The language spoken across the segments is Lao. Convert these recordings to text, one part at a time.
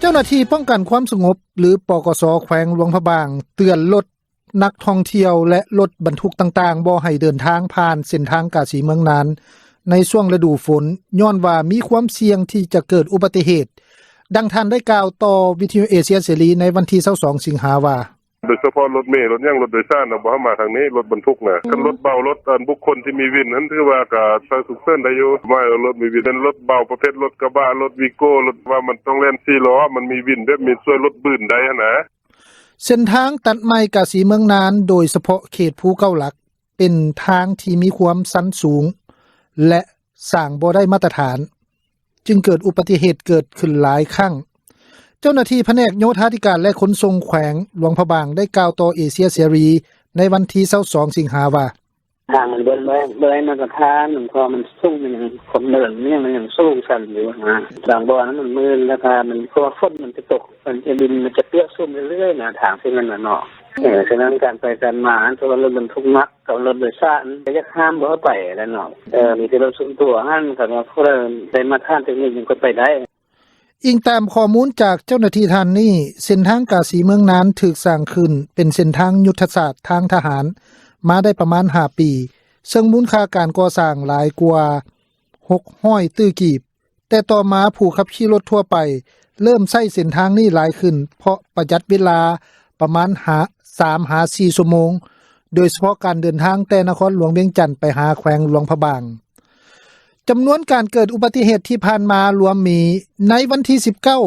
ເຈົ້າໜ້າທີ່ປ້ອງກັນຄວາມສະຫງົບ ຫຼື ປກສ ແຂວງຫຼວງພະບາງ ເຕືອນລົດນັກທ່ອງທ່ຽວ ແລະ ລົດບັນທຸກຕ່າງໆ ບໍ່ໃຫ້ເດີນທາງຜ່ານເສັ້ນທາງກາສີເມືອງນານ ໃນຊ່ວງລະດູຝົນ ຍ້ອນວ່າມີຄວາມສ່ຽງທີ່ຈະເກີດອຸບັດຕິເຫດ. ດັ່ງທ່ານໄດ້ກ່າວຕໍ່ວິທຍຸເອເຊຍເສລີໃນວັນທີຊາວສອງ ສິງຫາວ່າ: ໂດຍສະເພາະລົດເມ ລົດຫຍັງ ລົດໂດຍສານນະ ບໍ່ໃຫ້ມາທາງນີ້ ລົດບັນທຸກນະ. ຄັນລົດເບົາ ລົດ ອັນ ບຸກຄົນທີ່ມີວິນຫັ້ນ ຖືວ່າກະໃຊ້ສຸກເສີນໄດ້ຢູ່. ໝາຍວ່າລົດມີວິນ ເປັນລົດເບົາ ປະເພດລົດກະບະ ລົດວີໂກ້ ລົດ ວ່າມັນຕ້ອງແລ່ນສີ່ລໍ້ ມັນມີວິນແບບມີຊ່ວຍລົດບືນໄດ້ຫັ້ນນະ. ເສັ້ນທາງຕັດໃໝ່ກາສີເມືອງນານ ໂດຍສະເພາະເຂດພູເກົ້າຫຼັກ ເປັນທາງທີ່ມີຄວາມຊັນສູງ ແລະ ສ້າງບໍ່ໄດ້ມາດຕະຖານ ຈຶ່ງເກີດອຸບັດຕິເຫດເກີດຂຶ້ນຫຼາຍຄັ້ງ. ເຈົ້າໜ້າທີ່ພະແນກໂຍທາທິການ ແລະ ຂົນສົ່ງແຂວງຫຼວງພະບາງ ໄດ້ກ່າວຕໍ່ເອເຊຍເສລີໃນວັນທີຊາວສອງ ສິງຫາວ່າ: ທາງມັນເບິ່ງບໍ່ ບໍ່ໄດ້ມາດຕະຖານ ເພາະມັນສູງ ມັນຍັງ ຄວາມເນີນ ມັນຍັງ ມັນຍັງສູງຊັນຢູ່ນະ. ບາງບ່ອນມັນມື່ນ ແລ້ວກະມັນ ເພາະວ່າຝົນມັນຈະຕົກ ມັນຈະດິນ ມັນຈະປຽກຊຸ່ມເລື້ອຍໆນະ ທາງທີ່ມັນນະເນາະ. ເອີ ສະນັ້ນການໄປການມາ ເພາະວ່າລົດບັນທຸກໜັກກັບລົດໂດຍສານ ກະຢາກຫ້າມບໍ່ໃຫ້ໄປແຫຼະເນາະ. ເອີ ມີແຕ່ລົດສ່ວນຕົວຫັ້ນ ຄັນວ່າຜູ້ໃດໄດ້ມາດຕະຖານເຕັກນິກ ຍັງກະໄປໄດ້. ອີງຕາມຂໍ້ມູນຈາກເຈົ້າໜ້າທີ່ທ່ານນີ້, ເສັ້ນທາງກາສີເມືອງນານຖືກສ້າງຂຶ້ນເປັນເສັ້ນທາງຍຸດທະສາດທາງທະຫານມາໄດ້ປະມານຫ້າປີ, ເຊິ່ງມູນຄ່າການກໍ່ສ້າງຫຼາຍກວ່າຫົກຮ້ອຍຕື້ກີບ. ແຕ່ຕໍ່ມາຜູ້ຂັບຂີ່ລົດທົ່ວໄປເລີ່ມໃຊ້ເສັ້ນທາງນີ້ຫຼາຍຂຶ້ນ ເພາະປະຢັດເວລາປະມານຫ້າ ສາມຫາສີ່ຊົ່ວໂມງ, ໂດຍສະເພາະການເດີນທາງແຕ່ນະຄອນຫຼວງວຽງຈັນໄປຫາແຂວງຫຼວງພະບາງ. ຈຳນວນການເກີດອຸບັດຕິເຫດທີ່ຜ່ານມາລວມມີ, ໃນວັນທີສິບເກົ້າ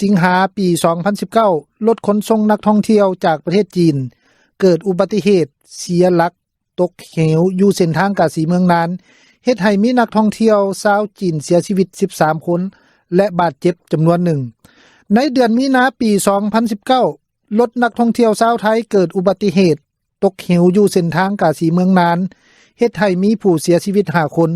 ສິງຫາ ປີສອງພັນສິບເກົ້າ ລົດຂົນສົ່ງນັກທ່ອງທ່ຽວຈາກປະເທດຈີນ ເກີດອຸບັດຕິເຫດເສຍຫຼັກຕົກເຫວຢູ່ເສັ້ນທາງກາສີເມືອງນານ, ເຮັດໃຫ້ມີນັກທ່ອງທ່ຽວຊາວຈີນເສຍຊີວິດສິບສາມຄົນ ແລະ ບາດເຈັບຈຳນວນໜຶ່ງ. ໃນເດືອນມີນາ ປີສອງພັນສິບເກົ້າ ລົດນັກທ່ອງທ່ຽວຊາວໄທເກີດອຸບັດຕິເຫດຕົກເຫວຢູ່ເສັ້ນທາງກາສີເມືອງນານ, ເຮັດໃຫ້ມີຜູ້ເສຍຊີວິດຫ້າຄົນ.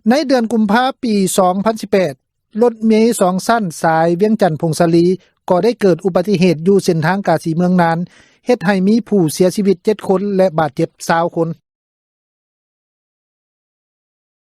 ໃນເດືອນກຸມພາ ປີສອງພັນສິບແປດ ລົດເມສອງຊັ້ນສາຍວຽງຈັນ ຜົ້ງສາລີ ກໍໄດ້ເກີດອຸບັດຕິເຫດຢູ່ເສັ້ນທາງກາສີເມືອງນານ, ເຮັດໃຫ້ມີຜູ້ເສຍຊີວິດເຈັດຄົນ ແລະ ບາດເຈັບຊາວຄົນ.